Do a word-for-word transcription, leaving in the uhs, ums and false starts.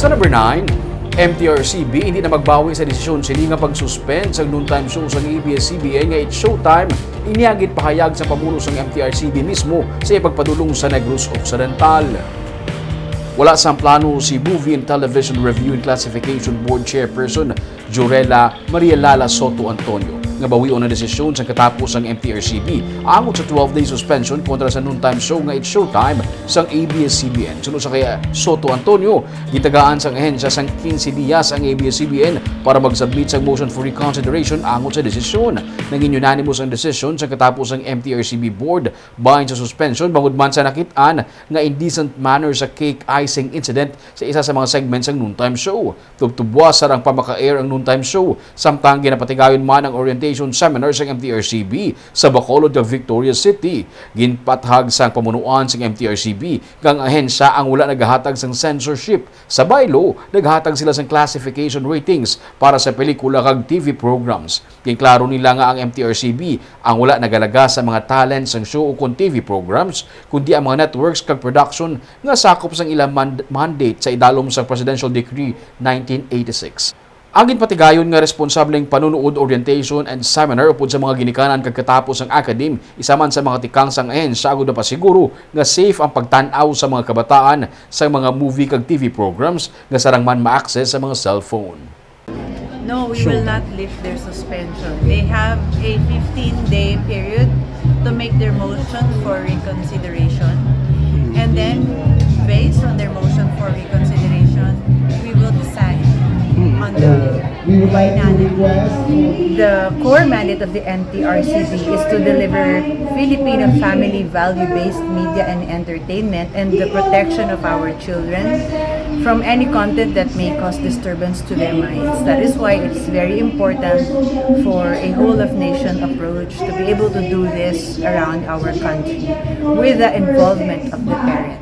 Sa number nine, M T R C B hindi na magbawi sa desisyon sini nga pag-suspend sa noontime show sang A B S C B N nga It's Showtime. Inya ginpahayag sa pamuno sang M T R C B mismo sa iyang pagpadulong sa Negros Occidental. Wala sang plano si Movie and Television Review and Classification Board Chairperson Jurella Maria Lala Soto Antonio nga bawion ang desisyon sang katapo sang M T R C B angot sa twelve-day suspension kontra sa noontime show nga It's Showtime sang A B S C B N. Suno sa kay Soto Antonio, gitagaan sang ahensya sang quince dias ang A B S C B N para mag-submit sang motion for reconsideration angot sa desisyon. Nangin unanimous ang desisyon sa katapo sang M T R C B board bahin sa suspension bangod man sa nakit-an nga indecent manner sa cake icing incident sa isa sa mga segment sang noontime show. Tubtubwas sarang pamaka-air ang noontime show, samtang ginapatigayon man ang orientation seminar sang M T R C B sa Bacolod kag Victorias City. Ginpathag sang pamunuan sang M T R C B nga ang ahensya ang wala nagahatag sang censorship sa bylaw, naghatag sila sang classification ratings para sa pelikula kag T V programs. Ginklaro nila nga ang M T R C B ang wala nagalaga sa mga talent sang show ukon T V programs, kundi ang mga networks kag production nga sakop sang ila mand-, mandate sa idalom sang Presidential Decree nineteen eighty-six. Ang ginpatigayon nga responsableng panunuod, orientation and seminar upod sa mga ginikanan kag katapo sang academe, isa man sa mga tikang sang ahensya agud mapasiguro nga safe ang pagtan-aw sa mga kabataan sa mga movie kag T V programs nga sarang man ma-access sa mga cellphone. No, we will not lift their suspension. They have a fifteen-day period to make their motion for reconsideration. And then, based on their motion for reconsideration, we will decide on the finality. The core mandate of the N T R C B is to deliver Filipino family value-based media and entertainment and the protection of our children from any content that may cause disturbance to their minds. That is why it's very important for a whole of nation approach to be able to do this around our country with the involvement of the parents.